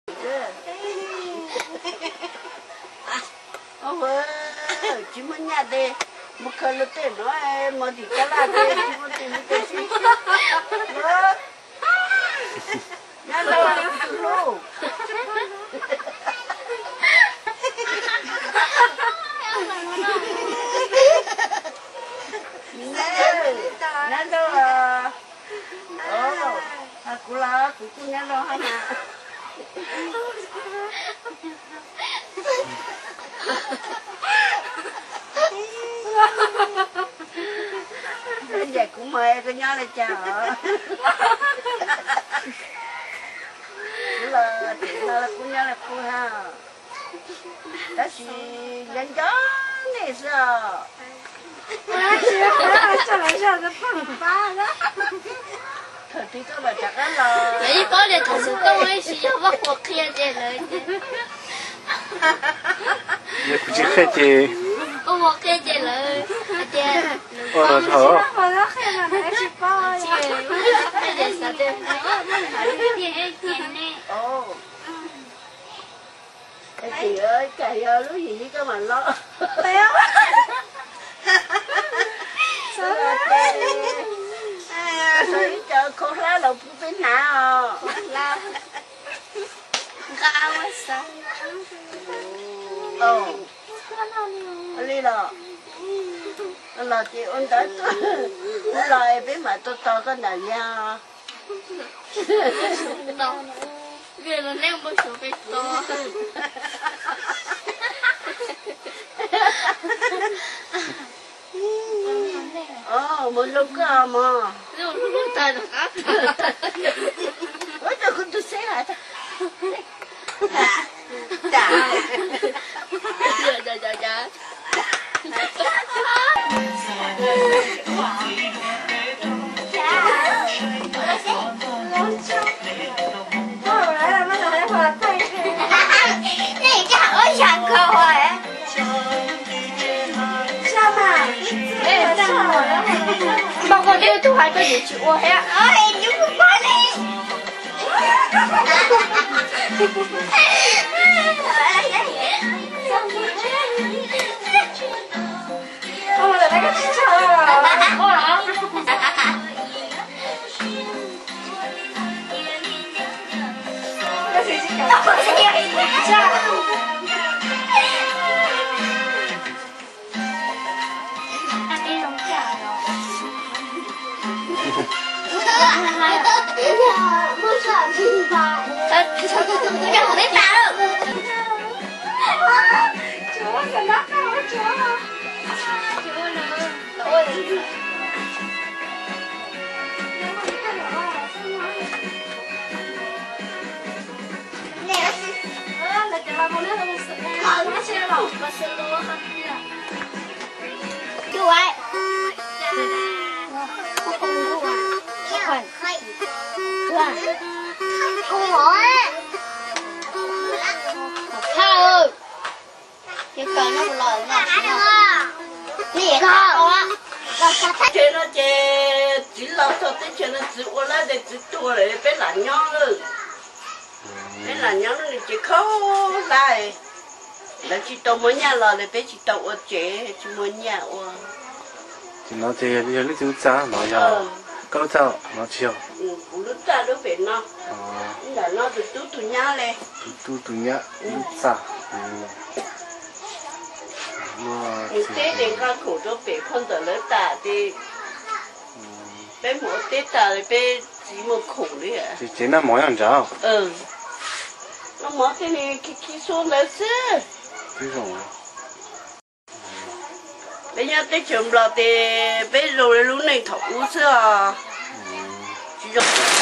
Tsis muaj nyaj tes mus khaws luag tej no, mos tim caj laj tes tsis muaj tes mus tes sib siab. Nyob zoo tus hlub. Nyob zoo. Kuv los kuv kuj nyob zoo hab mas. Ncaim kuv mog, koj nyob li cas os? Kuv los tseem no kuj nyob li qub hab, tab sis nco nco nej xwb os. Thaum twg koj mam rov qab los. Lawv yeej paub tias thaum xub koj ua ib sim yog Vaj Qhua qhia ces lawv, yog kuv tsis qhia ces, Vaj Qhua qhia ces lawv hais tias, ua los thaum, Ces yog lub yim hib koj mam los. Ib co khau hlab los pub peb hnav os. Nqa ua xav. Ua li los, los ces ua ntawd tuaj, los es peb mam tau tos koj ntawm yog. Mus zoo koj mog. Ua rau kuv tus seb hais. Npau koj twb tub hais koj yuav tsis ua thiab. Ces no ces txiv los txog teb chaws no txiv ua lawm ces txiv tuag lawm peb lam nyob lawm. Peb lam nyob lawm ces khaub hlab, lawv tsis tau muab nyaj los ces peb tsis tau ua tsev tsis muaj nyaj ua. Ces no ces yog leej twg lub txaj no yog koj lub txaj no tsis yog? Kuv lub txaj lub pem no. Ntawm no tus tub tus nyab li. Tus tub tus nyab lub txaj. Mus teb ces nqa khoom rau pem phau ntawv lawv tas ces peb mus ua teb tas peb txiv muag khoom li. Ces tsev noj mov nyob nrad. Noj mov thiaj li khi khi xua ntawd xwb. Peb nyob teb chaws Nplog ces peb zoo li lub neej thaum ub xwb os. Tsis zoo.